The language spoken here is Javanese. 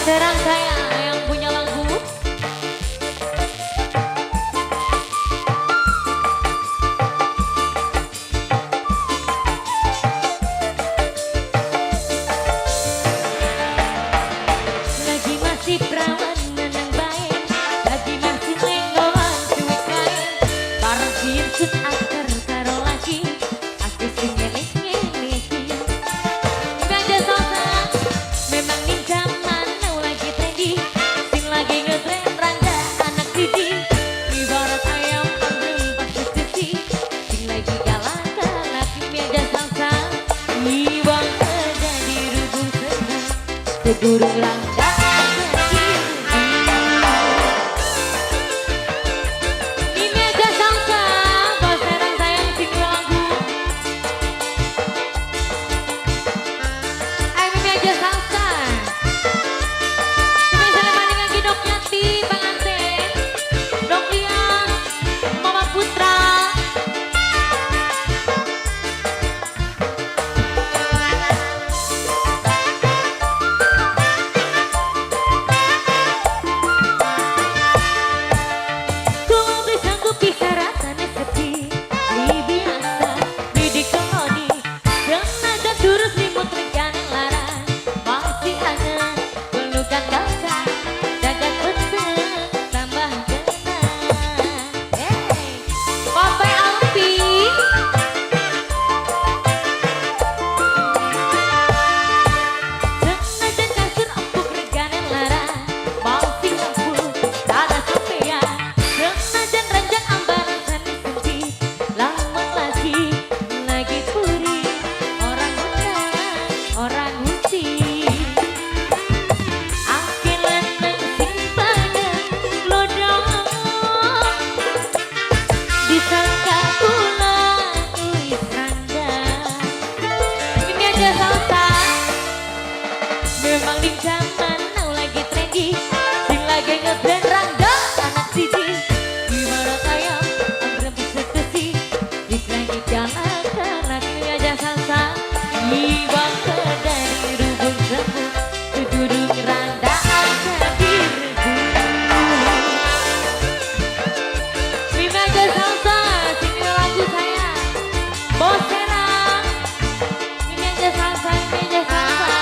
Serang saya yang punya lagu. Lagi masih perawan menang baik, lagi masih lenggoan cuek kae. Bareng sut akar karo lagi, aku sing ngeling-ngeling iki. Ganja salsa, memang ning zaman now lagi trendy, sing lagi ngetren rangga anak siji. Ibarat ayam pandem pas sisi, sing lagi galak-galak aja salsa. Iwang jadi rubung sembuh, segurung rangga. Ini aja salsa, bos serang sayang sing lagu. Ayo ini aja salsa. Ini misalnya lagi Dok Yati, Bang Ante, Dok Lian, Mama Putra. Kalau beli sanggup bisa rasanya sepi, li biasa, li dikeloni. Senajan terus limut rencana larang, masih aneh, pelukan kakak, jagat peteng, tambah kenang. Hey, Papai Alpi. Senajan kasur empuk regane larang, masih empuk, ada sampean. Senajan ranjang ambaran sani sempit, lamun lagi puri, orang hutan, orang huti. Ake lanang sing padang lodong, disangka kula wis randa. Ini aja salsa. Memang di zaman now lagi trendy, sing lagi ngetren rangga anak siji. Gimana ayam anggrem sekesi, wis lagi galak-galak ini aja salsa. Iwang dari rubung sembuh, segurung randa aja diregu. Mimi aja salsa, sini lagu saya. Bos Serang. Mimi aja salsa, mimi aja salsa.